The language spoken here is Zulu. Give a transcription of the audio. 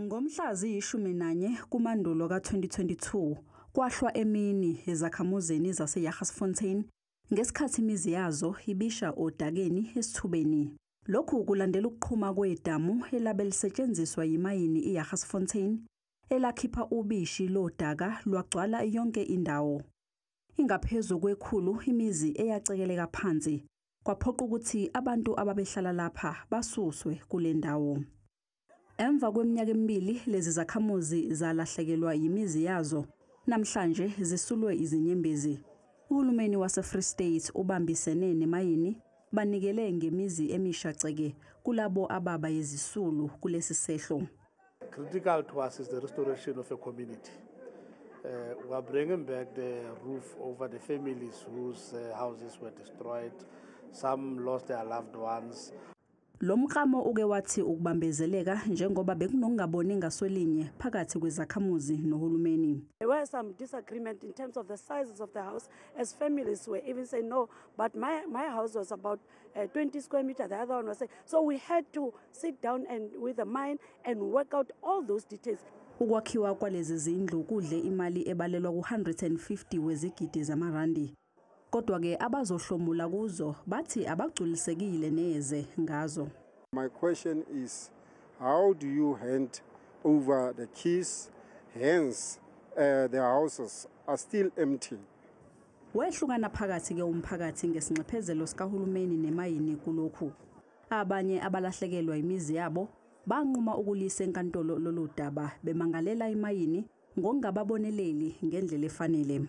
Ngomhla ziyi-11 kuMandulo ka-2022, kwahlwa emini ezakhamuzini zaseJagersfontein ngesikhathi imizi yazo ibisha odakeni esithubeni. Lokhu kulandela ukuqhuma kwedamu elabe lisetshenziswa yimayini iJagersfontein elakhipha ubishi lodaka lwagcwala yonke indawo. Ingaphezu kwekhulu imizi eyacekeleka phansi, kwaphoqa ukuthi abantu ababehlala lapha basuswe kule ndawo. Emva kweminyaka emibili lezi zakhamuzi zalahlekelwa yimizi yazo, namhlanje zisulwe izinyembezi. Uhulumeni wase-Free State ubambisene nemayini banikele ngemizi emisha ceke kulabo ababa yizisulu kulesi sehlo. Critical to us is the restoration of a community. We are bringing back the roof over the families whose houses were destroyed. Some lost their loved ones. Lo mklamo uke wathi ukubambezeleka njengoba bekunokungaboni ngasolinye phakathi kwezakhamuzi nohulumeni. There were some disagreement in terms of the sizes of the house, as families were even saying, "No, but my house was about 20 square meter," the other one was saying. So we had to sit down and with the mine and work out all those details. Ukwakhiwa kwalezi zindlu kudle imali ebalelwa ku-150 wezigidi zamarandi. Kodwa-ke abazohlomula kuzo bathi abagculisekile neze ngazo. My question is, how do you hand over the keys? Hence, the houses are still empty. Wehlukana phakathi-ke umphakathi ngesinxephezelo sikahulumeni nemayini kulokhu. Abanye abalahlekelwa imizi yabo banquma ukulisa enkantolo lolu daba bemangalela imayini ngokungababoneleli ngendlela efanele.